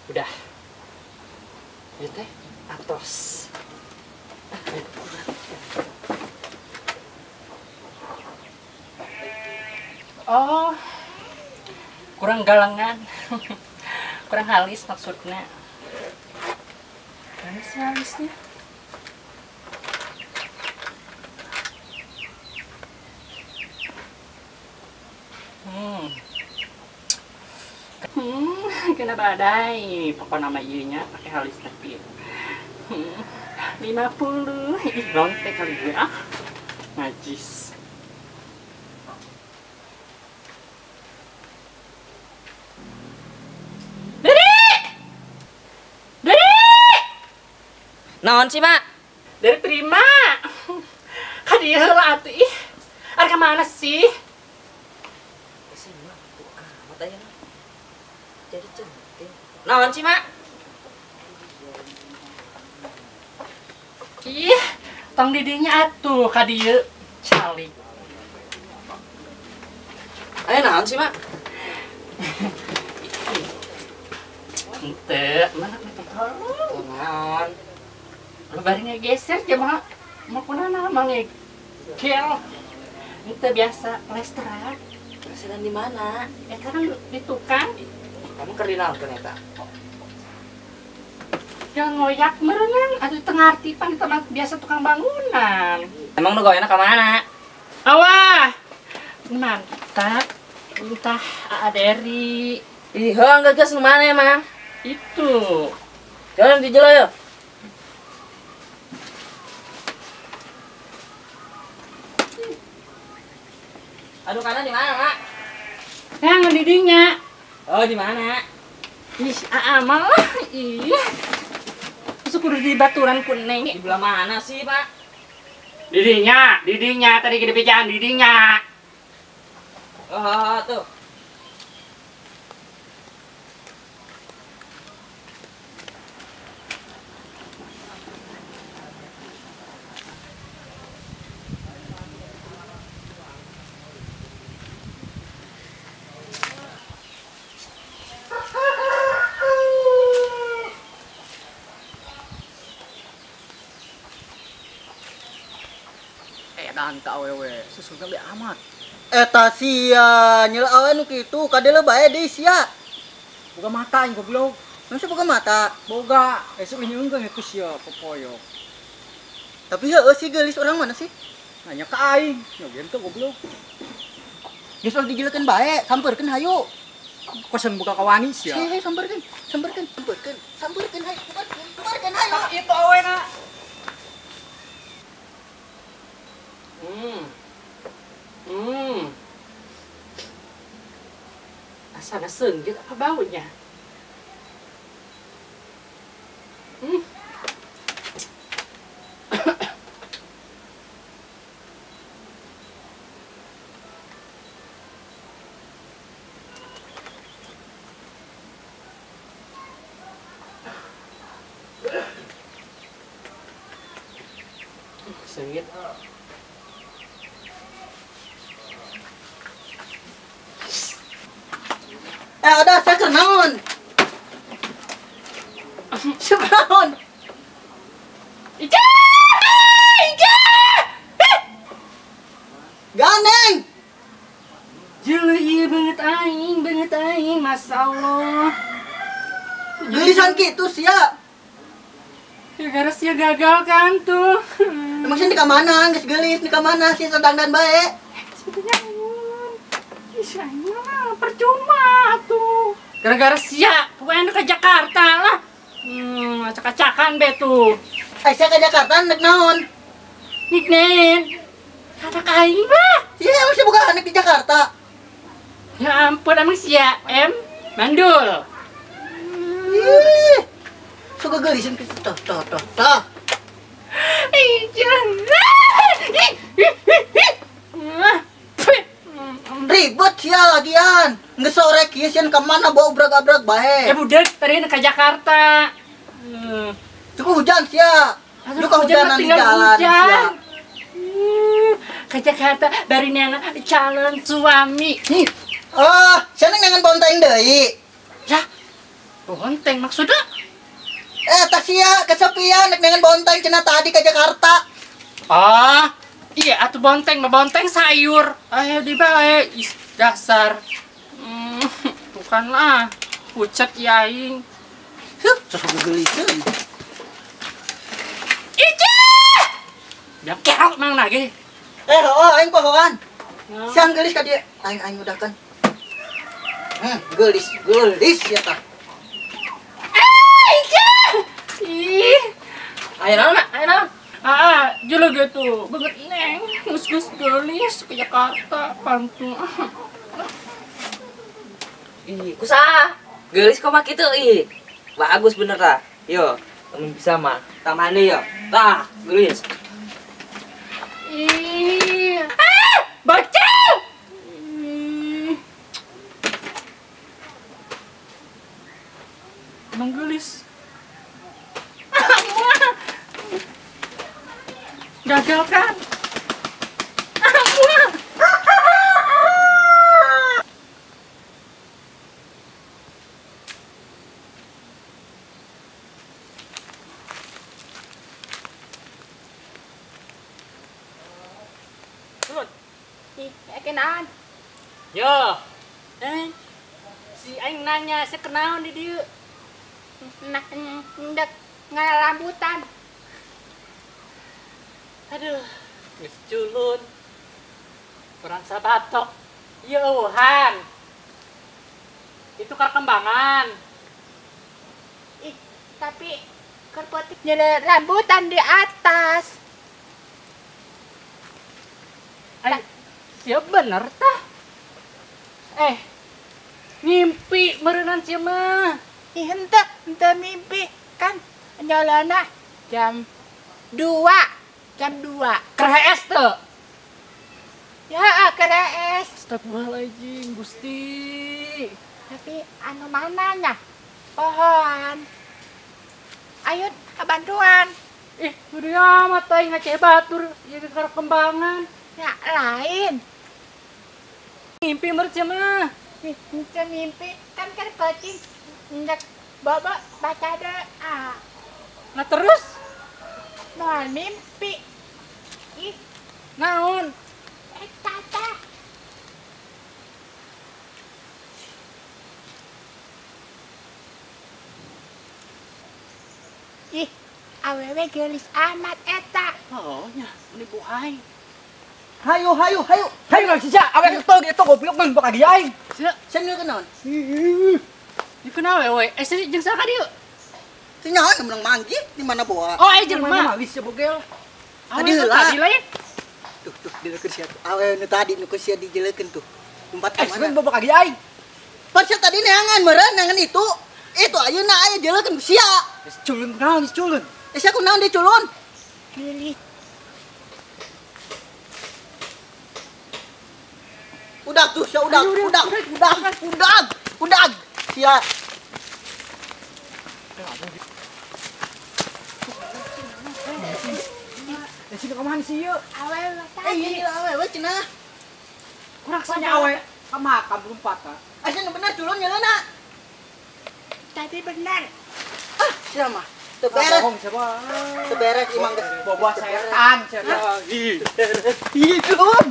Udah. Ieu teh atos. Oh. Kurang galengan. Kurang halis maksudnya. Mana sih halisnya? Kena badai. Pokoknya nama ieu nya pakai halis tapi. 50. Ih, lonte kali gue ah. Najis. Deri! Deri! Naon sih, Mak? Dari terima. Ka dieu heula atuh ih. Ari ka mana sih? Jadi centil. Naon sih, Mak? Ih, tong didinya atuh ka dieu calik. Aya naon sih, Mak? Henteu, mana mah tolong. Naon? Lu bari ngegeser jamaah mau kunana mah ngegel. Henteu biasa plesteran. Plesteran di mana? Eta kan di tukang. Kamu keur dinaonkeun eta? Jangan ngoyak merenang atuh teu ngarti pan eta mah biasa tukang bangunan. Emang nu gawena ka mana? Awah. Mantap. Entah Aa Deri. Ih, heuh geus nu mana emang? Itu. Jalan di jelo yo. Aduh, kanan di mana, Mak? Yang didinya. Oh, di mana? Ih, aa malah. Ih. Masuk kudu di baturan ku Neng. Di belah mana sih, Pak? Didinya, didinya tadi gede pijan didinya. Oh, tuh. Edan ka awewe, susuna be amat. Eta sia, nyela awe nu kitu, kadele bae deui sia. Boga mata aing goblok. Mun boga mata? Boga, esuk nyeungkeun ku sia popoyok. Tapi heueuh sih geulis urang mana sih? Nanya ka aing, nyogen teu goblok. Geus ulah dijilekeun bae, sampeurkeun hayu. Kosen boga kawani sia. Hei, sampeurkeun, sampeurkeun, sampeurkeun, sampeurkeun hayu, sampeurkeun, sampeurkeun hayu. Itu awena. Asana seunggit apa baunya? Seunggit. Udah, saya keur naon? Saya naon? Ica! Ica! Ganeng! Jelu ieu beungeut aing, Masya Allah. Geulisan kitu sia. Ya gara sia gagal kan tuh. Emang sia di ka mana? Geus geulis di ka mana sia sadangdan bae? Sebetulnya ih, aing mah percuma tuh. Gara-gara sia, pokoknya ke Jakarta lah. Acak-acakan be tuh. Sia ke Jakarta nek naon? Niknen. Anak aing lah. Iya, emang sia boga anak di Jakarta. Ya ampun, emang sia em mandul. Ih. Suka geulisan kitu tuh, tuh, tuh, tuh. Ih, jangan. Ih, ih, ih. Ribet sia lagian. Geus sore kieu sieun ka mana bawa obrak-abrak bae. Ya budak tadi ke Jakarta. Cukup hujan sia. Lu kehujanan di jalan sia. Ke Jakarta bari neangan calon suami. Oh, sia neangan bonteng deui. Ya. Bonteng maksudnya? Tah sia kesepian nek dengan bonteng cenah tadi ke Jakarta. Ah, iya atuh bonteng mah bonteng sayur. Ayo dibae dasar. Bukan lah. Pucet ya aing. Heuh, sok geuliseun. Ica! Biang kerok mang lagi. Oh, aing pohoan. Siang geulis ka dieu. Aing aing udahkan. Geulis, geulis ya tah. Ica! Ih. Ayo naon, ayo naon. Ah, jelek gitu. Banget neng. Geus geulis ke Jakarta pantung. Ih, kusaha? Geulis kok mah kitu ih. Bagus bener tah. Yo, temen bisa mah. Tamane yo. Tah, geulis. Ih. Ah, bocil. Emang geulis. Gagal kan? Ih, kenaon? Yo. Si aing nanya, saya kenaon di dieu? Nah, ndek ngarambutan. Aduh, geus culun. Kurang sabatok. Ieu eueuhan. Itu perkembangan. Ih, tapi kerpotik nyele rambutan di atas. Ay, siap bener tah? Ngimpi meureunan sia mah. Ih, henteu mimpi kan nyolona jam 2. Jam 2. Kerees teu? Ya, kerees. Astagfirullahaladzim, Gusti. Tapi anu mananya? Pohon. Ayo bantuan. Ih, udah amat aing ngaceh batur ieu ke kembangan. Ya, lain. Mimpi meureun sia mah. Ih, henteu mimpi kan kerpeuting ndek bobo baca doa. Nah terus? Moal mimpi. Ih, naon? Tata. Ih, awewe geulis amat eta. Oh nya, meni buhay. Hayu, hayu, hayu. Hayu nang sisa, awe ketol gitu goblok nang bakal aing. Sia, sia nu kenaon? Ieu kunaon awewe? Jeung saha ka dieu? Teu nyaho menang manggih di mana boa. Oh, aya jelema. Malis ya bogel. Tadi heula. Tadi lain. Tuh, tuh dileukeun sia. Awewe nu tadi nu sia dijelekeun tuh. Lumpat ka mana? Sebenarnya bakal aing. Pan sia tadi neangan meureun neangan itu. Itu ayeuna aya jelekeun ku sia. Geus culun kunaon geus culun. Sia kunaon deui culun? Geulis. Udah tuh, sia udah, udah, udah, udah, udah, sia. Sini kemana sih yuk? Awewe tadi. Iya awewe cenah. Kurang sama awe ka makam lumpat ta. Asa nu bener culun nyeleuna. Tadi bener. Ah, sia mah. Teu beres. Bohong siapa? Teu beres imang geus boboh setan sia. Ih, culun.